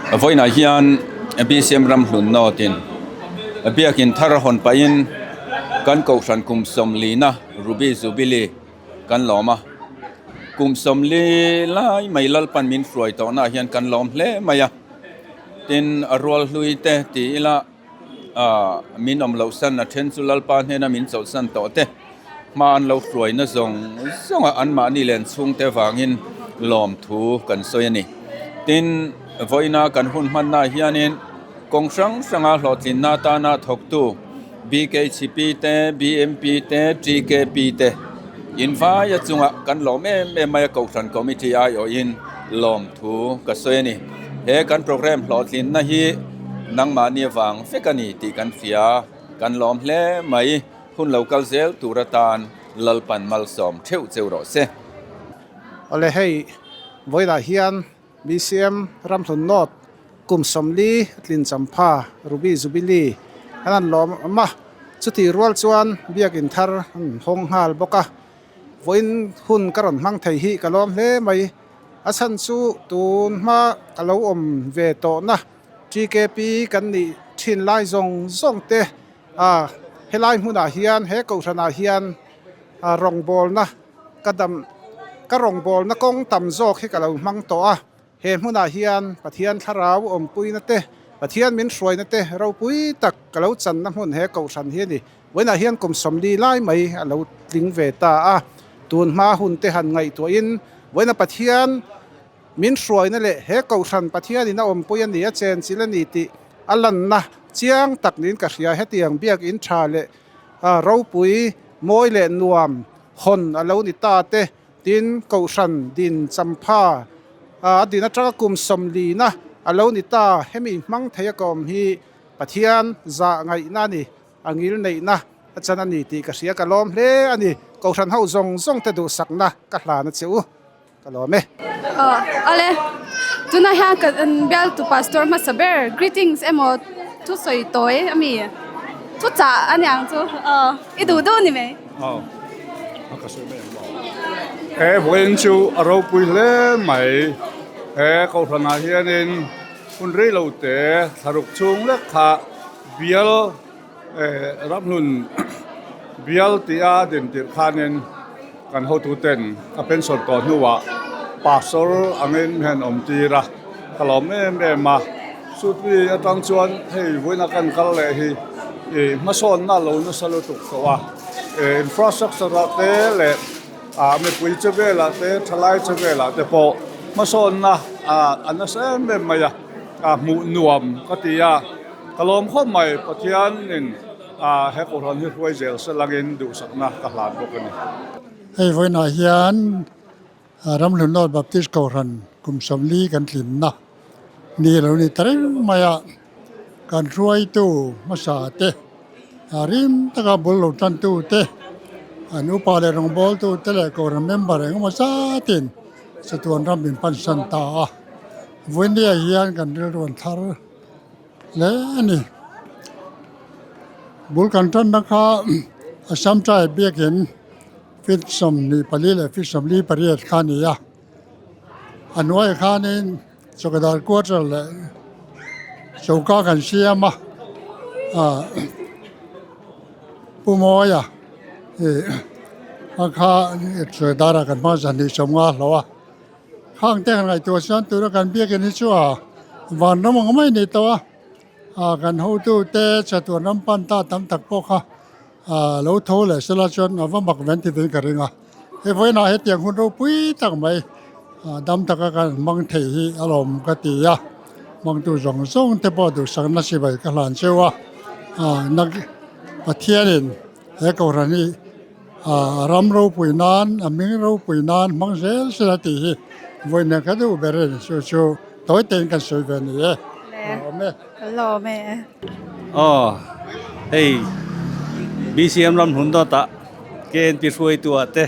Vawiinah hian BCM Ramhlun North-in biakin thar hawn pahin kan kohhran kum sawmlina Ruby Jubilee kan lawm a. Kum sawmli lai mai Lalpan min hruai tawhnaah hian kan lawm hle mai a. Tin, a rual hlui te ti ila ah min awm loh san a then chu Lalpa hnena min chawlhsan tawh te hma an lo hruaina zawng zawng a anmahni len chhungte vangin lawmthu kan sawi a ni. Tin, vawiina kan hun hmannaah hianin kawng hrang hranga hlawhtlinna atana thawktu BKHP te, BMP te, TKP te invaia chunga kan lawm em em mai a Kohhran Committee aiawhin lawmthu ka sawi a ni. He kan programme hlawhtlinna hi nangmahni avang vek a ni tih kan hria, kan lawm hle mai. Hun lo kal zel tur atan Lalpan malsawm theuh cheu rawh se. Awle hei vawilah hian BCM Ramhlun North kum 40 tlin champha Ruby Jubilee an han lawm awm a, chutih rual chuan biakin thar an hawng nghal bawk a. Vawiin hun ka rawn hmang thei hi ka lawm hle mai. A chhan chu tun hma ka lo awm ve tawhna TKP kan nih thin lai zawng zawng te a helai hmunah hian he kohhranah hian rawngbawlna ka dam ka rawngbawlna kawng tam zawk hi ka lo hmang tawh a. He hmunah hian Pathian thlarau awmpuina te, Pathian min hruaina te ropui tak ka lo channa hmun he kohhran hi a ni. Vawiinah hian kum 40 lai mai a lo tling ve ta a, tun hma hun te han ngaihtuahin vawiina Pathian min hruaina leh he kohhran Pathianin a awmpui a ni, a chenchilh a ni tih a lanna chiang tak niin ka hria. Hetiang biakinn tha leh ropui, mawi leh nuam hawn a lo ni ta te. Tin, Kohhran din champha a din atanga kum 40 na a lo ni ta. Hemi hmang thei a ka awm hi Pathian zah ngaihna a ni, a ngil neihna a chan a ni tih ka hria. Ka lawm hle a ni. Kohhran ho zawng zawng te duhsakna ka hlan a che u. Ka lawm e. Awle, tunah hian kan bialtu pastor hmasa ber greetings emaw thusawi tawi a mi thuchah a niang chu i duh duh ni mai. Aw, a ka sawi mai ang maw? He vawiin chu a ropui hle mai. He kohhranah hianin hun rei lo te thlaruk chhung lek kha bial eh ramhlun bial tia din tirh khanin kan hotuten a pension tawh hnuah pastor angin hian awm tir a, ka lawm em em a. Chutmi atang chuan hei vawiina kan kal leh hi ih hmasawnna a lo nasa lutuk tawh a, eh infrastructure ah te leh ah mipui che velah te thalai che velah te pawh hmasawnna ah a nasa em em mai a, ah hmuh nuam ka ti a, ka lawm khawp mai Pathianin ah he kohhran hi hruai zel se langin duhsakna ka hlan bawk a ni. Hei vawiinah hian Ramhlun North Baptist Kohhran kum 40 kan tlinna ni lo ni ta reng mai a, kan hruaitu hmasa te, rim taka bul lo tantu te, an upa leh rawngbawltu te leh Kohhran member engemaw zatin chatuan ram min pansan ta a, vawinia hian kan rilru an thar hle a ni. Bul kan tanna kha Assam Tribe biakin. Feet 24 leh feet 48 kha a ni a, a hnuaiah khanin chawkadar quarter leh choka kan siam a, ah Pu Mawia ih a kha chawkadar ah kan hmang 150 hlauh a, khang te han ngaihtuah chuan tuna kan biakin hi chu a vanram ang mai a ni tawh a, ah kan hotute chatuan ram pan ta tam tak pawh kha. Aaa lo tho leh sela chuan a va mak ven ti vin ka ring a, he vawiinah hetiang hun ropui tak mai dam taka kan hmang thei hi a lawm ka ti a, hmangtu zawng zawng te pawh duhsakna chibai ka hlan cheu a, aaa nak Pathianin he kohhran hi aaa ram ropui nan a hming ropui nan hmang zel sela tih hi vawiinah ka duh ber a ni chu chu tawi tein kan sawi ve a ni e, ka lawm e. Ka lawm e. Aw hei BCM ram hlun dawtah KNP hruaitu ah te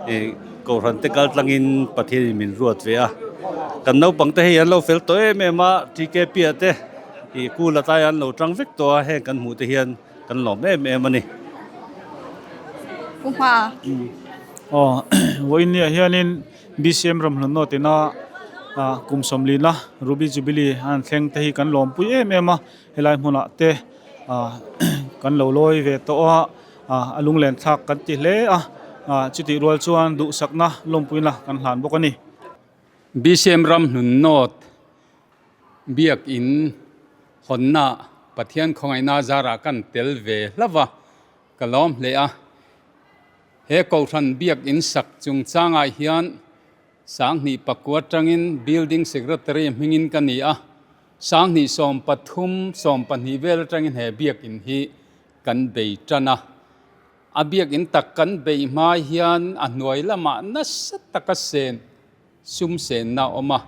ih kohhran te kal tlangin Pathian in min ruat ve a kan naupang te hei an lo fel tawh em em a TKP ah te ih kul atlai an lo tang vek tawh a heng kan hmuh te hian kan lawm em em a ni. Pu Hma. Aw vawiin ni ah hianin BCM ram hlun dawt ina. kum sawmlina Ruby Jubilee an thleng te hi kan lawmpui em em a helai hmunah te kan lo lawi ve tawh a a lunglen thlak kan ti hle a chutih rual chuan duhsakna lawmpuina kan hlan bawk a ni. BCM Ramhlun North Biakin hawnna Pathian khawngaihna zarah kan tel ve hlauh a, ka lawm hle a. He Kohhran Biakin sak chungchangah hian Sanghnih pakua atangin Building Secretary hmingin ka ni a, Sanghnih 13, 12 vel atangin he biakin hi kan bei tan a. A biakin tak kan bei hma hian a hnuai lamah nasa taka sen sum senna a awm a.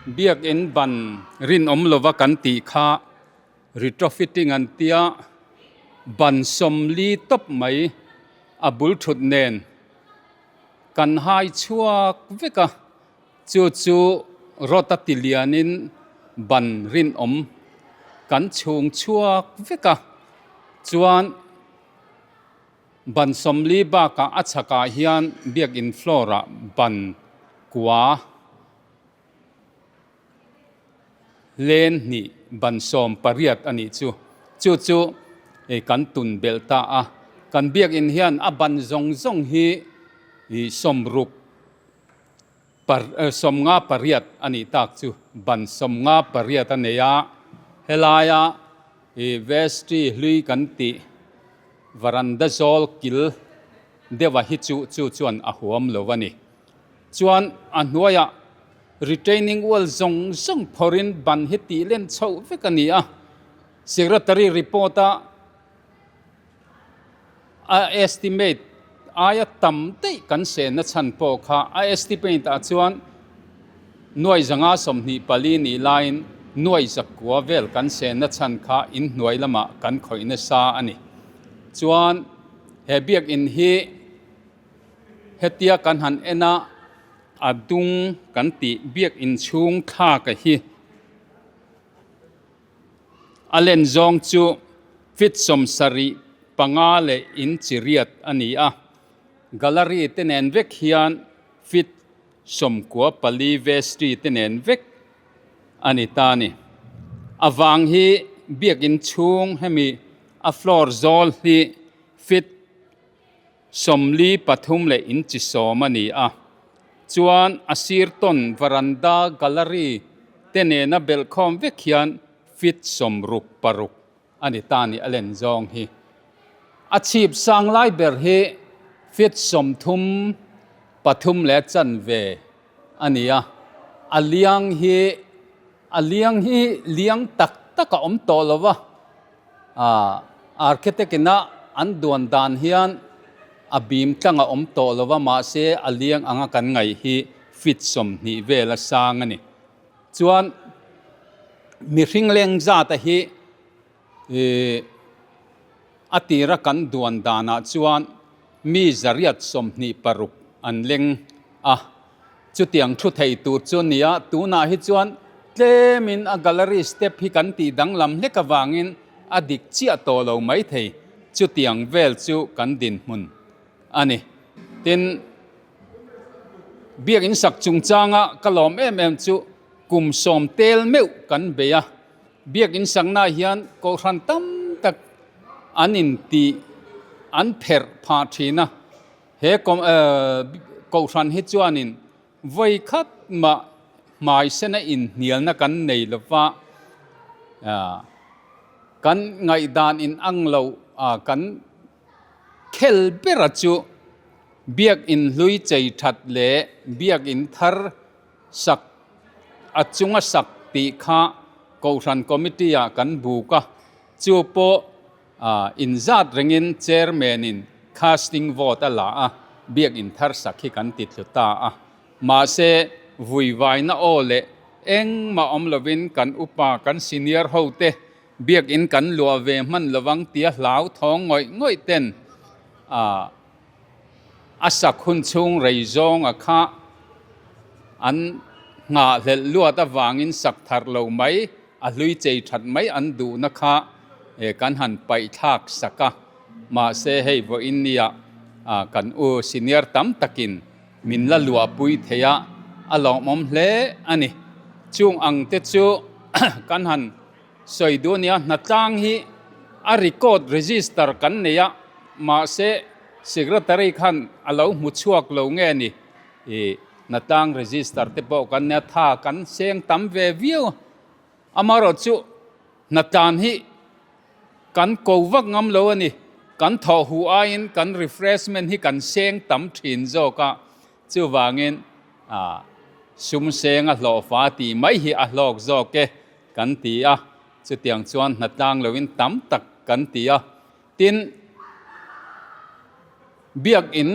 Biakin ban rinawm lova kan tih kha retrofitting an tia, ban 40 tawp mai a bul thut nen Kan hai chhuak vek a, chu chu rawt a ti lianin ban rinawm kan chhung chhuak vek a, chuan ban 40 bakah a chhakah hian biakin floor ah ban kua Len hnih ban 18 a nih chu. Chu chu kan tun belh ta a. Kan biakinn hian a ban zawng zawng hi 60 58 a nih tak chu. Ban 58 a nei a. Helaia vestry hlui kan tih varanda zawl kil deuha hi chu chu chuan a huam lo a ni. Chuan a hnuaiah retaining wall zawng zawng phawrhin ban hi tih len chhoh vek a ni a. Secretary report a a estimate aia tam daih kan sehna chhan pawh kha a estimate ah chuan nuai zanga 24 nih laiin nuai zakua vel kan sehna chhan kha inhnuai lamah kan khawih nasa a ni. Chuan he biakin hi Hetia kan han en a, a dung kan tih biak inchhung thlak a hi. A len zawng chu feet 75 leh inch riat a ni a, gallery te nen vek hian feet 94 vestry te nen vek a ni ta a ni. A vang hi biak inchhung hemi a floor zawl hi feet 43 leh inchi 10 a ni a, chuan a sir tawn varanda gallery te nena belhkhawm vek hian feet 66 a ni ta ni a len zawng hi. A chhip sang lai ber hi feet 33 leh chanve a ni a, a liang hi a liang hi liang tak tak a awm tawh lo va. Architect ina an duan dan hian a bim tlang a awm tawh lo va, mahse a liang anga kan ngaih hi feet 20 vel a sang a ni. Chuan mihring leng zata hi a tira kan duan danah chuan mi 126 an leng a. Chutiang thu thei tur chu nia, tunah hi chuan tlemin a gallery step hi kan tih danglam hlek avangin a dik chiah tawh lo mai thei. Chutiang vel chu kan dinhmun a ni. Tin, biakinn sak chungchanga ka lawm em em chu kum 10 tel meuh kan bei a. Biakinn saknaah hian kohhran tam tak an intih an pherh phah thin a. He kohhran hi chuanin vawi khat mah hmai sena inhnialna kan nei lo va, kan ngaihdan in ang lo kan khel bera chu biakinn hlui chei that leh biakinn thar sak a chunga sak tih kha kohhran committee ah kan buk a, chu pawh Inzat rengin Chairman-in casting vote a la a, biakinn thar sak hi kan ti thlu ta a. Mahse, vuivaina aw leh engmah awm lovin kan upa, kan senior hote biakinn kan luah ve hman lovang tia hlau thawng ngawih ngawih ten a sak hun chhung rei zawnga kha an nghahhlelh luat avangin sak thar lo mai A hlui chei that mai an duhna kha kan han paih thlak sak a, mahse hei vawiin nia kan u senior tam takin min la luahpui thei a, a lawmawm hle a ni. Chung ang te chu kan han sawi duh a nia, hnatlang hi a record register kan nei a, mahse secretary khan a lo hmu chhuak lo nge ni ih hnatlang register te pawh kan nia tha kan seng tam ve viau a, amaherawh chu hnatlan hi kan ko vak ngam lo a ni, kan thawh huh aiin kan refreshment hi kan seng tam thin zawk a, Chuvangin sum seng a hlawhfa tih mai hi a hlawk zawk e kan ti a, chutiang chuan hnatlang loin tam tak kan ti a. Tin, Biakin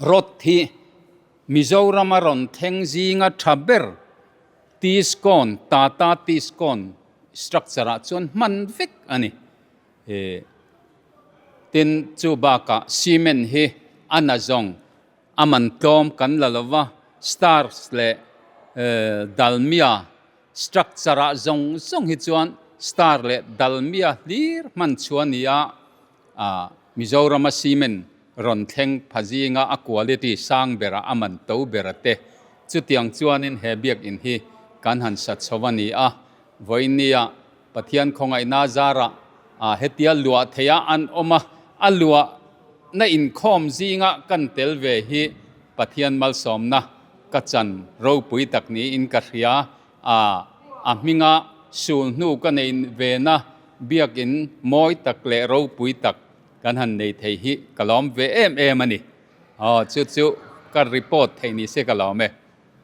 rawt hi Mizorama rawn thleng zinga tha ber Tiscon, Tata Tiscon structure-ah chuan hman vek a ni. Tin, chu bakah cement hi a na zawng a man tlawm kan la lo va, stars leh dalmia structure ah zawng zawng hi chuan star leh dalmia hlir hman chhuah a ni a, Mizorama cement rawn thleng pha zinga a quality sang berah a man to ber a te. Chutiang chuanin he biakinn hi kan han sa chho a ni a, vawinia Pathian khawngaihna zarah hetia luah theia an awm a, a luahna inkhawm zinga kan tel ve hi Pathian malsawmna ka chan ropui tak niin ka hria. A hminga sul hnu ka nei vena biakin mawi tak leh ropui tak kan han nei thei hi ka lawm ve em em a ni. Aw, chu chu ka report theih ni se ka lawm e.